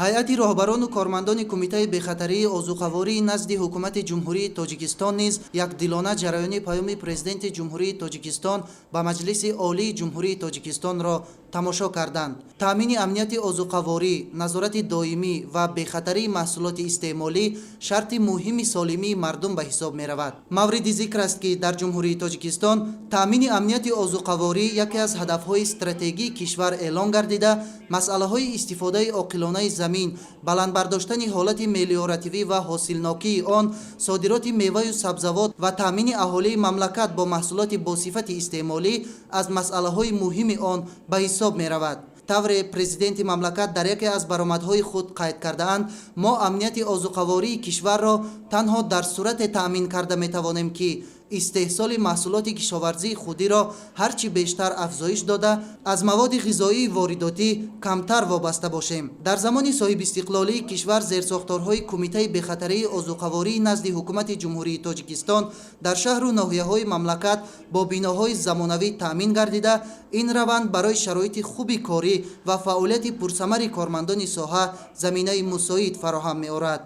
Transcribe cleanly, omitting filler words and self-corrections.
Ҳайати роҳбарону кормандони Кумитаи бехатарии озуқавории назди Ҳукумати Ҷумҳурии Тоҷикистон низ якдилона ҷараёни Паёми Президенти Ҷумҳурии Тоҷикистон ба Маҷлиси Олии Ҷумҳурии Тоҷикистонро тамошо карданд. Таъмини амнияти озуқаворӣ, назорати доимӣ ва бехатарии маҳсулоти истеъмолӣ шарти муҳими солимии мардум ба ҳисоб меравад. Мавриди зикр аст, ки дар Ҷумҳурии Тоҷикистон таъмини амнияти озуқаворӣ яке аз ҳадафҳои стратегии кишвар эълон гардида, масъалаҳои истифодаи оқилонаи замин, баланд бардоштани ҳолати мелиоративӣ ва ҳосилнокии он, содироти меваю сабзавот ва таъмини аҳолии мамлакат бо маҳсулоти босифати истеъмолӣ аз масъалаҳои муҳими он ба ҳисоб меравад. Тавре президенти мамлакат дар яке аз баромадҳои худ қайд кардаанд, мо амнияти озуқавории кишварро танҳо дар сурате таъмин карда метавонем, ки истеҳсоли маҳсулоти кишоварзии худиро ҳар чӣ бештар афзоиш дода, аз маводи ғизоии воридотӣ камтар вобаста бошем. Дар замони соҳибистиқлолии кишвар зерсохторҳои Кумитаи бехатарии озуқавории назди Ҳукумати Ҷумҳурии Тоҷикистон дар шаҳру ноҳияҳои мамлакат бо биноҳои замонавӣ таъмин гардида, ин раванд барои шароити хуби корӣ ва фаъолияти пурсамари кормандони соҳа заминаи мусоид фароҳам меорад.